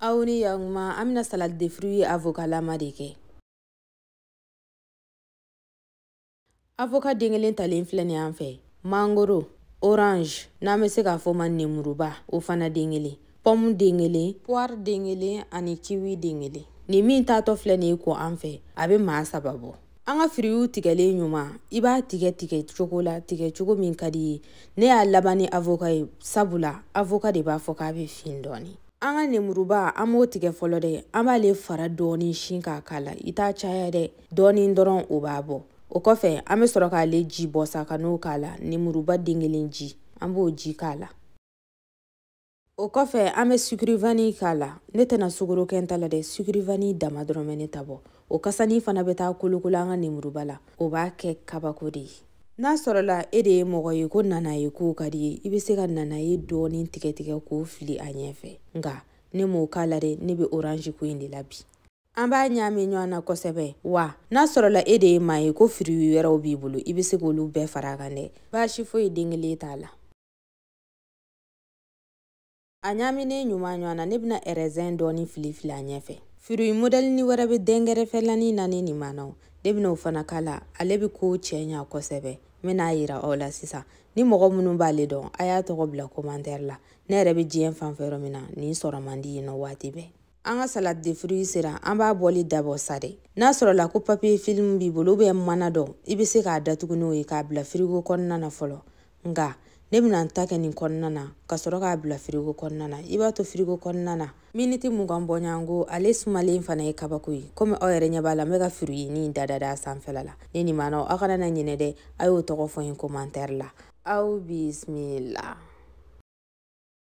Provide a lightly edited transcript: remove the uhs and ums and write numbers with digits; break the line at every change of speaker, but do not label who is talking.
Aw ni yakuma, an bɛna salade de fruits avocat lama de kɛ. Avocat den kelen talen filɛ nin y'an fɛ, mangoro, orange n'an bɛ se k'a fɔ ma nemuruba, o fana den kelen, pomme den kelen, poire den kelen ani kiwi den kelen. Nin min taatɔ filɛ nin ye ko an fɛ, a bɛ maa 3 bɔ. An ka fruits tigɛlen ɲuman, i b'a tigɛ tigɛ cogo la, tigɛ cogo min ka di ye. Ne y'a laban ni avocat ye, sabula avocat de b'a fɔ k'a bɛ fin dɔɔni. An ka nemuruba, an b'o tigɛ fɔlɔ dɛ, an b'ale fara dɔɔni sin k'a k'a la, i t'a caya dɛ, dɔɔni dɔrɔn o b'a bɔ. O kɔfɛ an bɛ sɔrɔ k'ale ji bɔ sa ka n'o k'a la, nemuruba den kelen ji, an b'o ji k'a la. O kɔfɛ an bɛ sucre vanille k'a la. Ne tɛna sukaro kɛ n ta la dɛ, sucre vanille dama dɔrɔn bɛ ne ta bɔ. O kasani fana bɛ taa kolokolo an ka nemuruba la, o b'a kɛ kabako de ye. N'a sɔrɔla e de ye mɔgɔ ye ko nana ye k'o ka di ye, i bɛ se ka nana ye dɔɔni tigɛ tigɛ k'o fili a ɲɛfɛ. Nka ne m'o k'a la dɛ, ne bɛ orange ko in de la bi. An b'a ɲaami ɲɔgɔn na kosɛbɛ. Wa n'a sɔrɔla e de ye maa ye ko fruits wɛrɛw b'i bolo, i bɛ se k'olu bɛɛ fara a kan dɛ, baasi foyi den kelen t'a la. A ɲaaminen ɲuman ɲɔgɔn na, ne bɛna raisin dɔɔni fili fili a ɲɛfɛ. Fruit modèle ni wɛrɛ bɛ dɛnkɛrɛfɛlanin na ne nin ma na o, ne bɛna o fana k'a la, ale bɛ ko cɛ ɲa kosɛbɛ. N bɛna yira aw la sisan. Ni mɔgɔ minnu b'ale dɔn, a y'a tɔgɔ bila commentaire la. Ne yɛrɛ bɛ diɲɛ fan fɛ yɔrɔ min na, nin sɔrɔ man di yen nɔ waati bɛɛ. An ka salade de fruits sera, an b'a bɔli dabɔ sa dɛ. N'a sɔrɔla ko papier film b'i bolo ou bien mana dɔ, i bɛ se k'a datugu n'o ye k'a bila frigo kɔnɔna na fɔlɔ. Nka ne bɛna n ta kɛ nin kɔnɔna na ka sɔrɔ k'a bila frigo kɔnɔna na. I b'a to frigo kɔnɔna na miniti 20 bɔɲɔgɔnko, ale sumalen fana ye kabako ye. Komi aw yɛrɛ ɲɛ b'a la, n bɛ ka fruit nin da da da sanfɛla la. Ne nin ma na, aw kana na ɲinɛ dɛ, a y'o tɔgɔ fɔ n ye commentaire la. Aw bisimila.